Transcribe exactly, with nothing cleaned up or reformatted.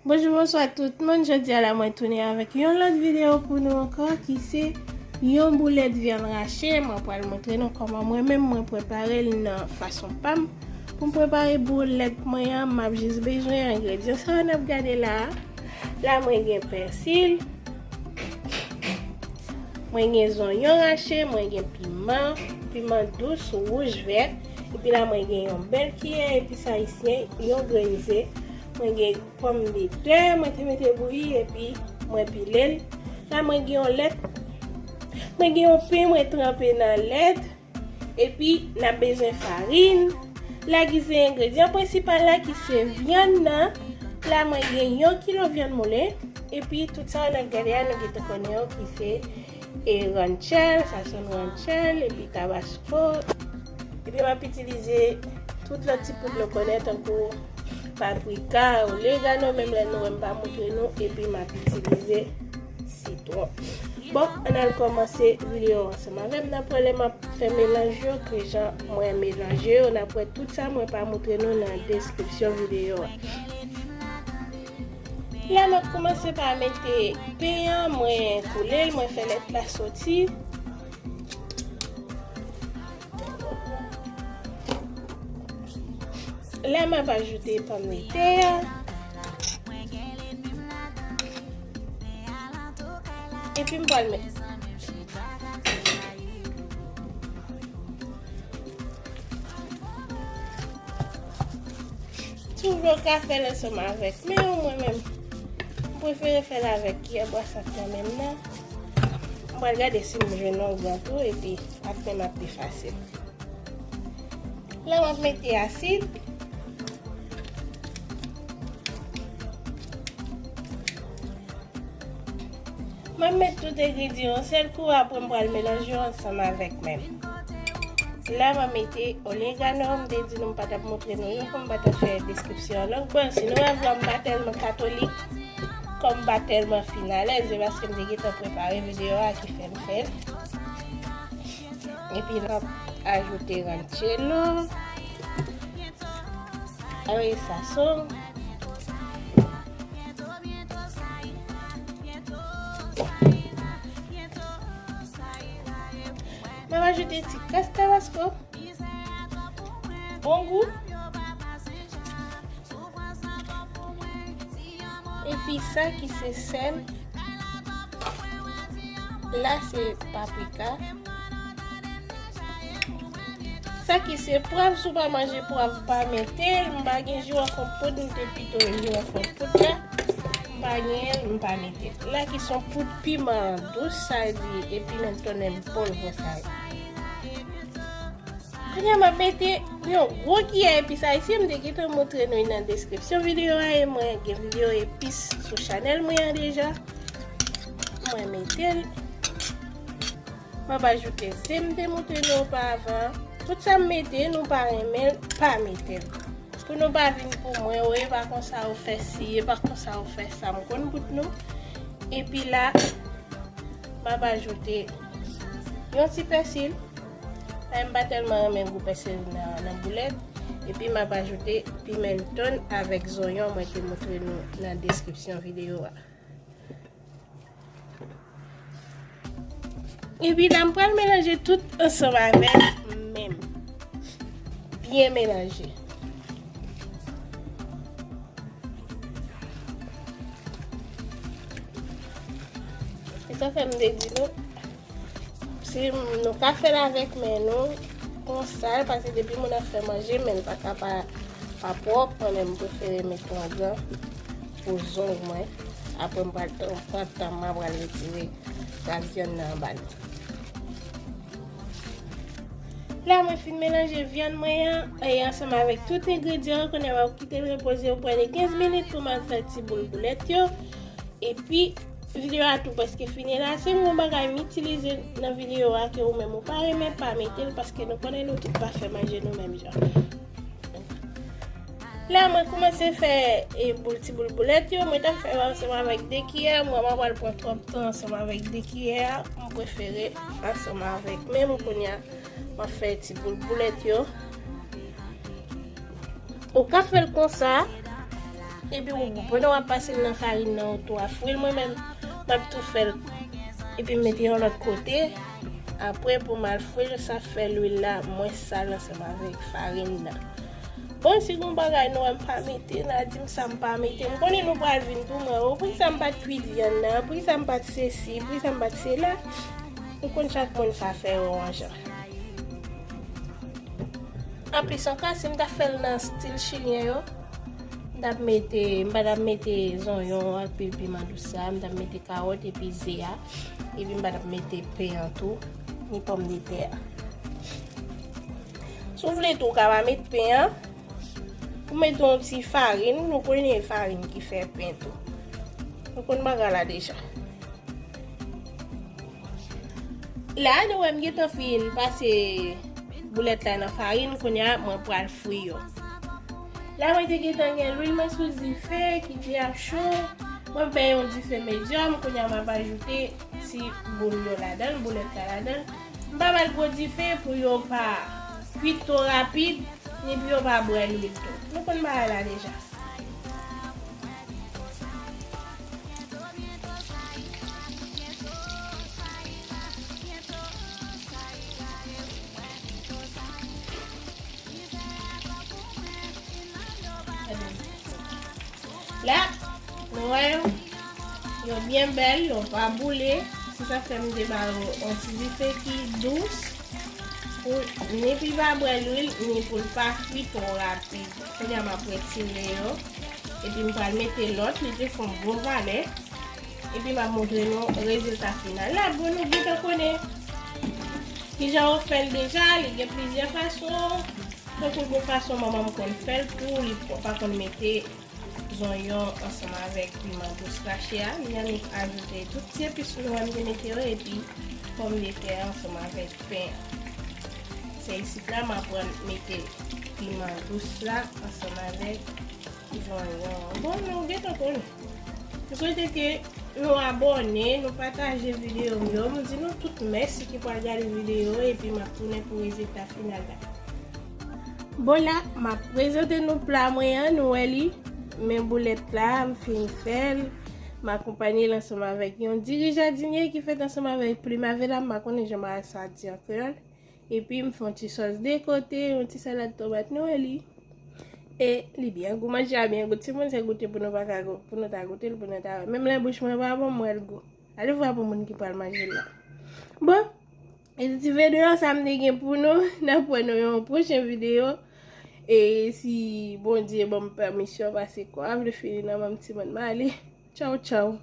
Bonjou, bonswa tout moun. Jodi a la, mwen tounen avèk yon lòt videyo pou nou ankò, ki se yon boulèt vyann rache. Mwen pral montre nou kòman mwen menm mwen prepare l nan fason pa m. Pou m prepare boulèt mwen an, m ap jis bezwen engredyan sa yo n ap gade la a. La, mwen gen pèsi, mwen gen zonyon rache, mwen gen piman, piman dous, wouj, vè. Epi la, mwen gen yon bèl kiyè epis ayisyen, yon grenn ze. Mwen gen pòmdetè, mwen te mete bouyi epi mwen pile l. La, mwen gen yon lèt. Mwen gen yon pen, mwen tranpe nan lèt. Epi, n ap bezwen farin. La, ki se engredyan prensipal la, ki se vyann nan. La, mwen gen yon kilo vyann moulen. Epi, tout sa yo n ap gade a, nou gentan konnen yo, ki se e ranchèl, sa se yon ranchèl, epi tabasko. Epi m ap itilize tout lòt ti poud nou konnen, tankou paprika, oregano, menm lè nou wè m pa montre nou, epi m ap itilize sitwon. Bon, ann al kòmanse videyo ansanm avè m. N ap wè lè m ap fè melanj yo, kijan mwen melanje yo. N ap wè tout sa mwen pa montre nou nan deskripsyon videyo a. La, m ap kòmanse pa mete pen an, mwen koule l, mwen fè lèt la soti. La, m ap ajoute pòmdetè a. Epi m pral met. Si w vle, w ka fè l ansanm avèk men w, mwen menm, m prefere fè l avèk kiyè bwasant mwen menm nan. M pral gade si m jwenn yon gran tou, epi ak men m ap pi fasil. La, m ap mete asid. Mwen met tout engredyan yon sèl kou, apre m pral melanje yo ansanm avèk men m. La, mwen mete oregano, m te di nou m pa t ap montre nou yo, pou m pa t ap fè deskripsyon an long. Bon, si nou wè vlòg m pa tèlman katolik, kòm m pa tèlman fin alèz, se paske m te gentan prepare videyo a ki fè m fè l. Epi, n ap ajoute ranchelo. Awe, sason. Mwen va ajoute ti kras tabasko. Bon gou. Epi sa ki se sèl. La se paprika. Sa ki se pwav, si w pa manje pwav, pa mete l. M pa gen jiwòf an poud, m te pito jiwòf an poud la. M pa genyen l, m pa mete l. La ki se yon poud piman dous, sa di, e pimentone en polvo sa ye. Kounye a, m ap mete yon gwo kiyè epis ayisyen, m te gentan montre nou nan deskripsyon videyo a, e mwen gen videyo epis sou chanèl mwen an deja. Mwen mete l. M ap ajoute ze m te montre nou oparavan. Tout sa m mete, nou pa renmen l, pa mete l. Pou nou pa vin pou mwen, o, e pa konsa ou fè si, e pa konsa ou fè sa, m konn bout nou. Epi la, m ap ajoute yon ti pèsi. Paske m pa tèlman renmen gou pèsi nan, nan boulèt. Epi m ap ajoute pimentone avèk zonyon mwen te montre nou nan deskripsyon videyo a. Epi la, m pral melanje tout ansanm avèk men m. Byen melanje. E sa fè m te di nou, si nou ka fè l avèk men nou, konsa, paske depi moun ap fè manje, men l pa ka pa, pa pwòp, mwen menm m prefere met yon gan pou zong mwen. Apre m pral t-, pran tan m, mwen pral retire gras vyann nan anba li. La, mwen fin melanje vyann mwen an, e ansanm avèk tout engredyan an, kounye a m ap kite l repoze yo pran de kenz minit pou m al fè ti boul boulèt yo. Epi, videyo a tou prèske fini la. Si m gon bagay m itilize nan videyo a ke ou menm ou pa renmen, pa mete l, paske nou konnen nou tout pa fè manje nou menm jan. La, mwen kòmanse fè, e, boul, ti boul boulèt yo. Mwen t ap fè yo ansanm avèk de kiyè. Mwen, mwen pral pran twòp tan ansanm avèk de kiyè a. Mwen prefere ansanm avèk men m. Kounye a, mwen fè ti boul boulèt yo. Ou ka fè l konsa. Epi ou, pandan w ap pase l nan farin nan, ou tou ap fri l. Mwen menm, m ap tou fè l. Epi m mete yon lòt kote. Apre, pou m al fri l, sa fè lwil la mwens sal ansanm avèk farin nan. Bon, si gon bagay nou wè m pa mete, n a di m sa m pa mete. M konnen nou pral vin pou mwen, o, poukisa m pa t kwi vyann nan, poukisa m pa t sesi, poukisa m pa t sela. M konn chak moun sa fè yo yon jan. Anplis ankò, si m ta fè l nan stil chilyen yo, m t ap mete, m pa t ap mete zonyon ak pi-, piman dous sa, m t ap mete kawòt epi ze a, epi m pa t ap mete pen an tou, ni pòmdetè a. Si w vle tou, ou ka pa met pen an, ou mete yon ti farin, nou konnen farin ki fè pen tou. Nou konn bagay la deja. La, nou wè m gentan fin pase boulèt la nan farin, kounye a mwen pral fri yo. La, mwen te gentan gen lwil mwen sou dife ki te ap cho. Mwen fè yon dife medyòm, kounye a m ap ajoute ti boul yo ladan l, boulèt la ladan l. M pa ba l gwo dife pou yo pa kwit twò rapid, ni pou yo pa bwè lwil tou. Nou konn bagay la deja. La, nou wè yo, yo byen bèl, yo pa boule. Se sa fè m te ba yo yon ti dife ki dous. Pou ni pi pa bwè lwil, ni pou l pa fri twò rapid. Kounye a m ap retire yo. Epi m pral mete lòt, li te fè yon bon valè. Epi m ap montre nou rezilta final la. Bon, nou gentan konnen kijan yo fè l deja, li gen plizyè fason. Tankou gon fason manman m konn fè l tou, li pa konn mete zonyon ansanm avèk piman dous krache a. Li annik ajoute tout ti epis nou wè m te mete yo epi pòmdetè ansanm avèk pen an. Se isit la m aprann mete piman dous la ansanm avèk zonyon an. Bon, nou gentan konnen. M swete ke nou abòne, nou pataje videyo m yo. M di nou tout mèsi ki pral gade videyo epi m ap tounen pou rezilta final la. Bon la, m ap prezante nou pla mwen an, nou wè li. Men boulèt la, m fin fè l. M akonpanye l ansanm avèk yon diri jadinye ki fèt ansanm avèk primavera, m pa konnen jan bagay sa di an kreyòl. Epi m fè yon ti sòs de kote, yon ti salad tomat, nou wè li. E li byen gou, manje a byen gou. Timoun se goute pou nou pa ka gou-, pou nou ta goute l, pou nou ta wè. Menm lè bouch mwen pa bon, m wè l gou. Ale vwa pou moun ki pral manje l la. Bon, e ti videyo sa m te gen pou nou. N ap wè nou yon pwochen videyo. E si Bondye ban m pèmisyon pase kò a, vle fini nan men m timoun, m ale. Tchaw, tchaw.